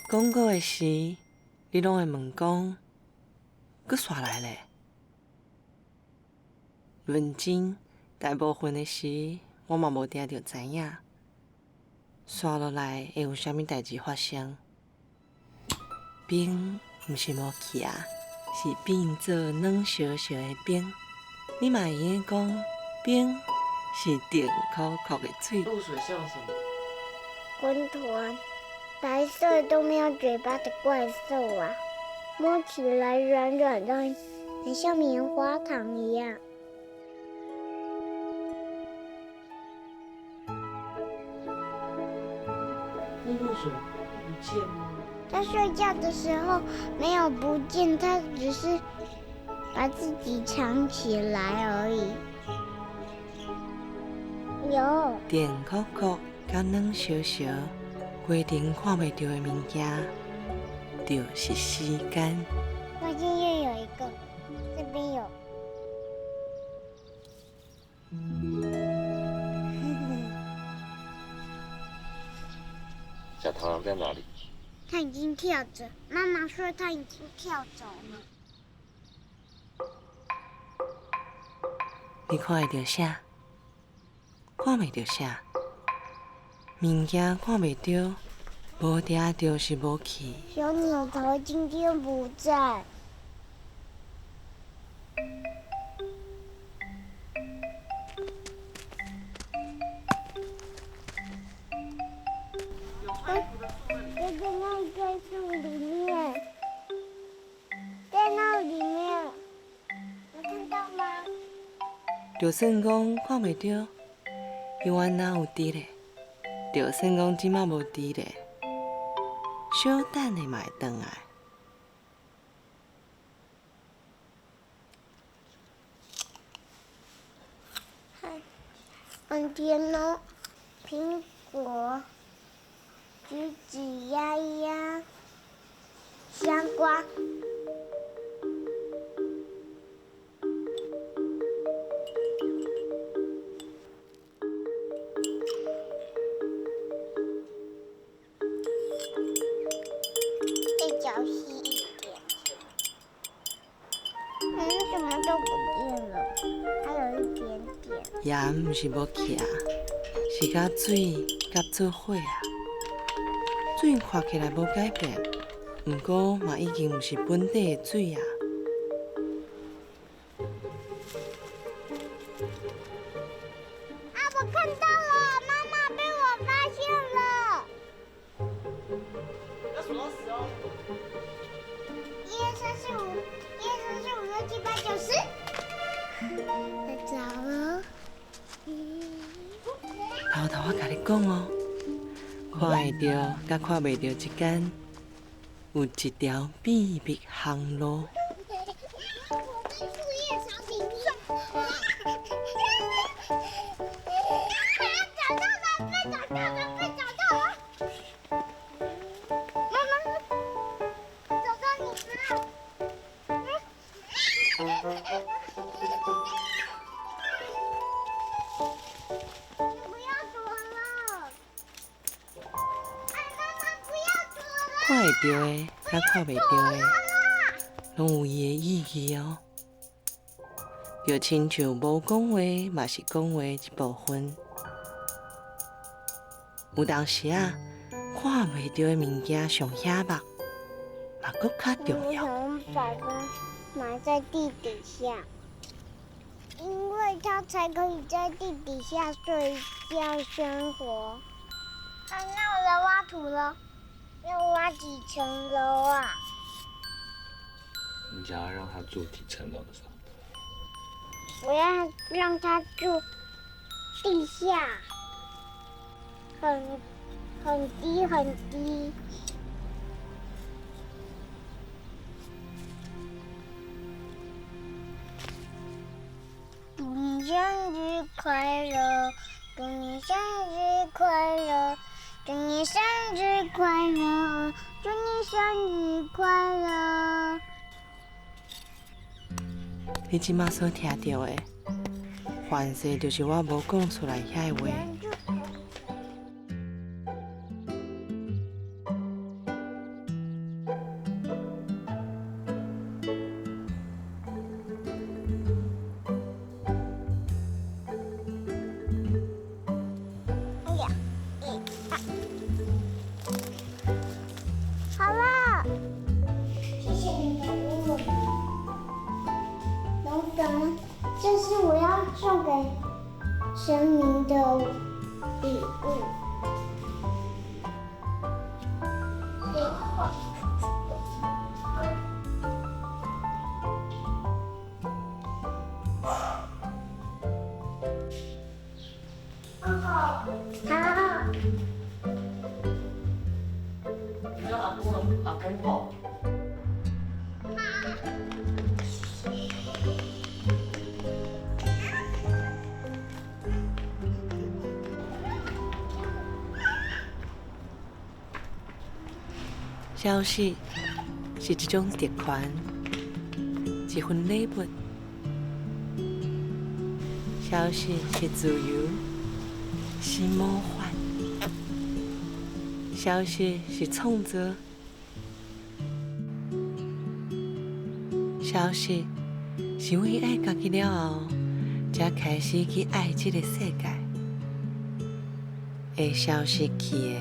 講過的時，你攏會問講，閣煞來咧？論真，大部分的時，我嘛無定著知影，煞落來會有啥物代誌發生。冰毋是無去啊，是變做軟燒燒的冰。你嘛會用講，冰是甜可可的水。露水像什麼？滾團，白色都沒有嘴巴的怪獸啊，摸起來軟軟的，很像棉花糖一樣。那露水不見嗎？他睡覺的時候沒有不見，他只是把自己藏起來而已。有。甜可可佮軟燒燒，規陣看袂著的物件，就是時間。發現又有一個，這邊有。小螳螂在哪裡？它已經跳走，媽媽說它已經跳走了。你看會著啥？看袂著啥？物件看袂著，無定著是無去。小鳥頭今天不在。在那棵樹裡面，在那裡面，有看到嗎？就算講看袂著，伊原來有佇咧。就算講這馬無佇咧，小等下嘛會轉來。很甜哦，蘋果、橘子、鴨鴨、香瓜。再攪細一點。怎麼都不見了？還有一點點。鹽毋是無去啊，是佮水夾做伙啊。水看起來無改變，毋過嘛已經毋是本底的水啊。啊！我看到了，媽媽被我發現了。要數到十哦。一二三四五，一二三四五六七八九十。來找了。頭頭我共你講哦，看會著佮看袂著之間，有一條秘密航路。我在樹葉上頂上。找到了，被找到了，被找到了。媽媽，找到你了。你不要躲了！哎，媽媽不要躲了！看會著的，佮看袂著的，攏有伊的意義哦。就親像無講話，嘛是講話一部分。有當時啊，看袂著的物件上顯目，嘛閣較重要。我想把它埋在地底下，因為它才可以在地底下睡覺生活。啊，那我來挖土了，要挖幾層樓啊？你想要讓他住幾層樓的房子？我要讓他住地下，很低很低。祝你生日快樂，祝你生日快樂，祝你生日快樂，祝你生日快樂。你這馬所聽著的，凡勢就是我無講出來遐個話。神明的礼物。好。你叫阿公阿公抱。消失是一种特权，一份礼物。消失是自由，是魔法。消失是创造。消失是为爱家己了后，才开始去爱这个世界。会消失去的，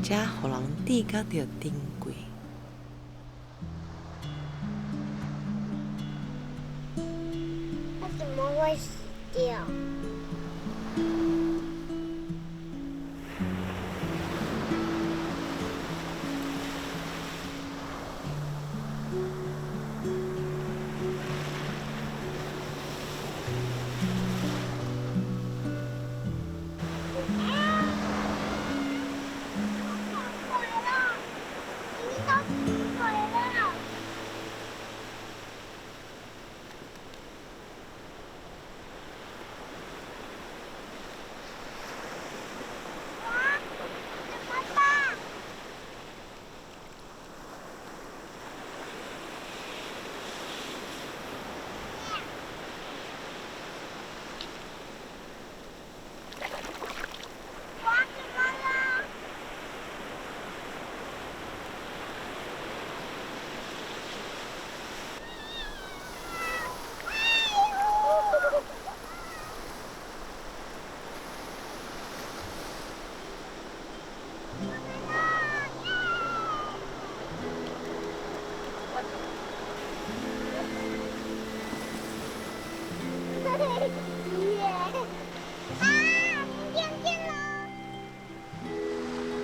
才予人知觉著珍贵。它怎么会死掉？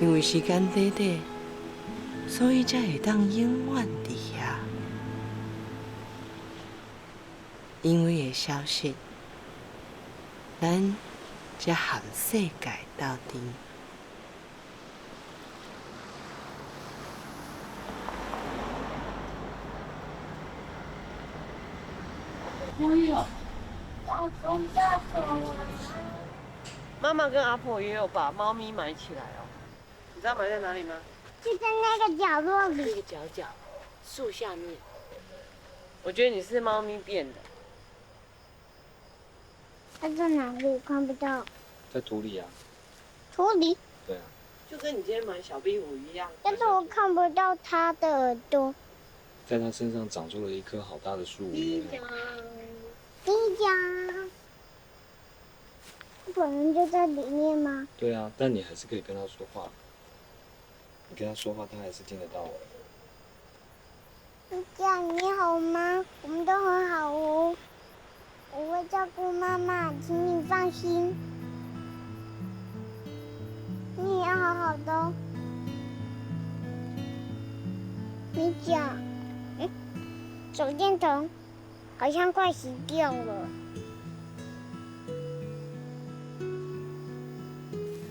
因为时间短短，所以才会当永远伫遐。因为会消失，咱才和世界斗阵。妈妈跟阿婆也有把猫咪埋起来哦。你知道埋在哪里吗？就在那个角落里。那个角角，树下面。我觉得你是猫咪变的。它在哪里？我看不到。在土里啊。土里？对啊。就跟你今天买小壁虎一样。但是我看不到它的耳朵。在它身上长出了一棵好大的树。咪讲，咪讲，本人就在里面吗？对啊，但你还是可以跟他说话。你跟他说话，他还是听得到。咪讲，你好吗？我们都很好哦。我会照顾妈妈，请你放心。你也要好好的哦。咪讲，手电筒好像快熄掉了。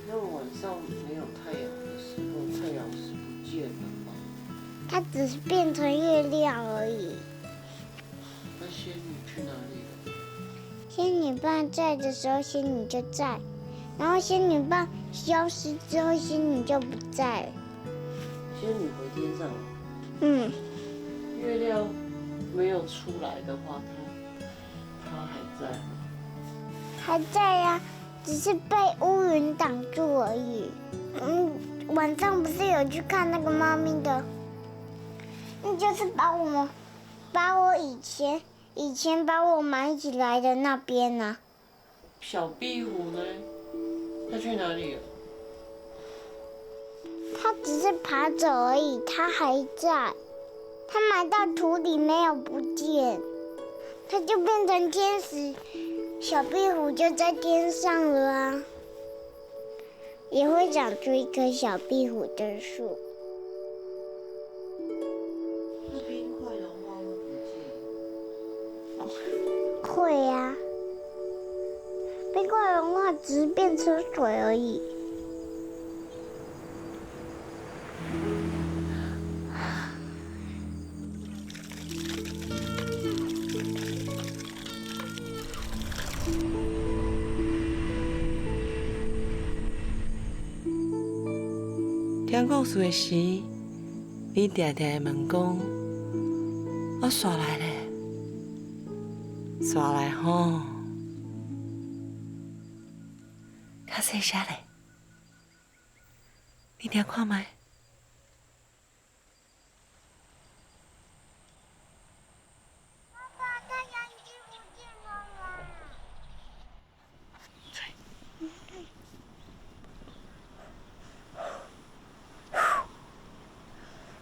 那晚上没有太阳的时候，太阳是不见了吗？它只是变成月亮而已。那仙女去哪里了？仙女棒在的时候，仙女就在；然后仙女棒消失之后，仙女就不在了。仙女回天上了。嗯。月亮没有出来的话，它还在吗？还在呀，只是被乌云挡住而已。晚上不是有去看那个猫咪的？那就是把我以前把我埋起来的那边呢。小壁虎呢？它去哪里了？它只是爬走而已，它还在。它埋到土里没有不见，它就变成天使，小壁虎就在天上了啊，也會長出一棵小壁虎的樹。那冰塊融化會不見？會呀，冰塊融化只是變成水而已。聽故事的時，你定定會問講：我煞來咧，煞來吼，較細聲咧，你聽看覓。爸爸，太陽已經不見了啦！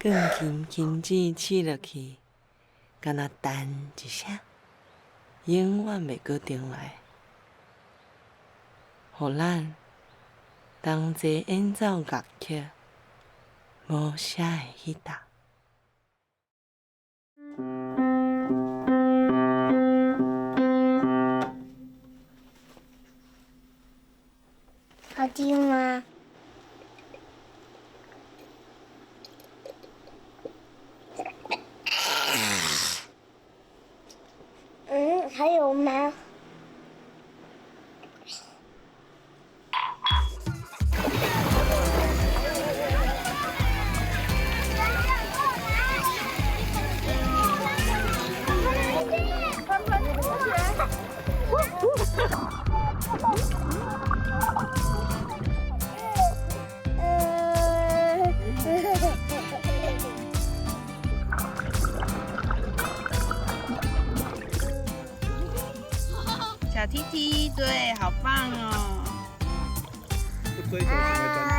鋼琴琴子試落去，敢若彈一聲，永遠袂閣停來，予咱同齊演奏樂曲，無聲的彼搭。好聽嗎？嗯，還有嗎？小 T T，對，好棒哦！不追求成為專家。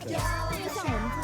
這個像我們這。